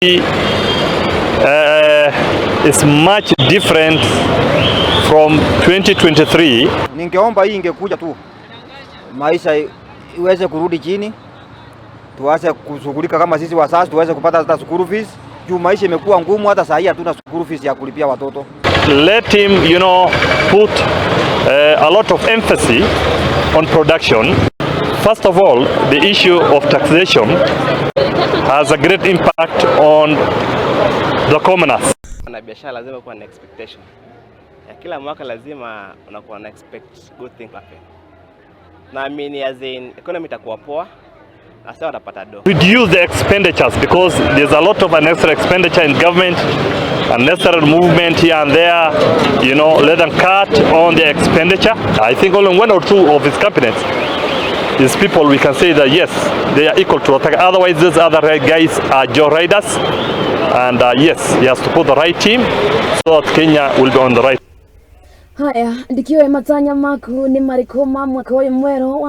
Is much different from 2023. Ningeomba hii ingekuja tu maisha iweze kurudi chini, tuache kushughulika kama sisi wazazi, tuweze kupata hata school fees juu maisha imekuwa ngumu. Hata saa hii hatuna school fees ya kulipia watoto. Let him put a lot of emphasis on production. First of all, the issue of taxation has a great impact on the commoners. Na biashara lazima kuwa na expectation ya kila mwaka, lazima unakuwa na expect good thing happen. Naamini as in economy itakuwa poa na sasa watapata do. Reduce the expenditures because there's a lot of unnecessary expenditure in government, unnecessary movement here and there. Let them cut on the expenditure. I think only one or two of his cabinets is people we can say that yes, they are equal to attack. Otherwise, these other guys are joy riders. And yes, he has to put the right team so that Kenya will be on the right Haya, ndikiũĩ matanya maku nĩ marĩkũ ma mwaka ũyũ mwerũ wa